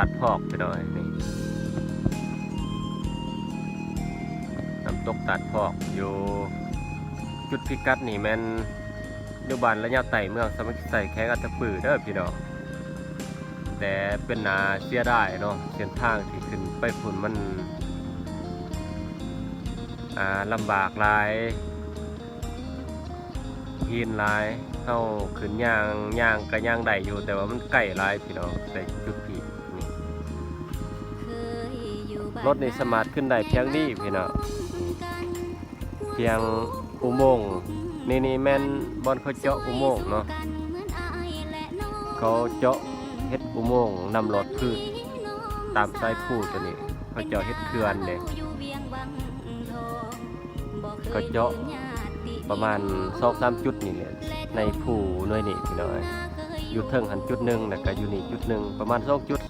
ຕາດພອກ ພີ່ນ້ອງເອີຍ ນີ້ ນ້ຳຕົກຕາດພອກ ຢູ່ຈຸດພິກັດນີ້ແມ່ນຢູ່ບ້ານລະຍາໃຕ້ ເມືອງສາມັກຄີໄຊ ແຂວງອັດຕະປືເດີພີ່ນ້ອງ. ແຕ່ເປັນໜ້າເສຍດາຍເນາະ ເສັ້ນທາງທີ່ຂຶ້ນໄປພຸ້ນມັນ ອ່າ ລຳບາກຫຼາຍ ຫີນຫຼາຍ ເຮົາຂຶ້ນຍ່າງ ຍ່າງກະຍ່າງໄດ້ຢູ່ ແຕ່ວ່າມັນໄກຫຼາຍພີ່ນ້ອງ ແຕ່ຈຸດພີກນີ້ ລົດນີ້ສາມາດຂຶ້ນໄດ້ພຽງນີ້ພີ່ນ້ອງ ພຽງອຸໂມງ ນີ້ ນີ້ແມ່ນບ່ອນເຂົາເຈາະອຸໂມງເນາະ ເຂົາເຈາະເຮັດອຸໂມງນ້ຳຫຼອດພື້ນ ຕາມສາຍພູຕົວນີ້ ເຂົາເຈາະເຮັດເຂື່ອນເດ້ ເຂົາເຈາະປະມານສອງສາມຈຸດນີ້ແຫຼະ ໃນພູໜ່ວຍນີ້ພີ່ນ້ອງເອີຍ ຢູ່ເທິງຫັ້ນຈຸດໜຶ່ງ ແລ້ວກະຢູ່ນີ້ຈຸດໜຶ່ງ ປະມານສອງຈຸດ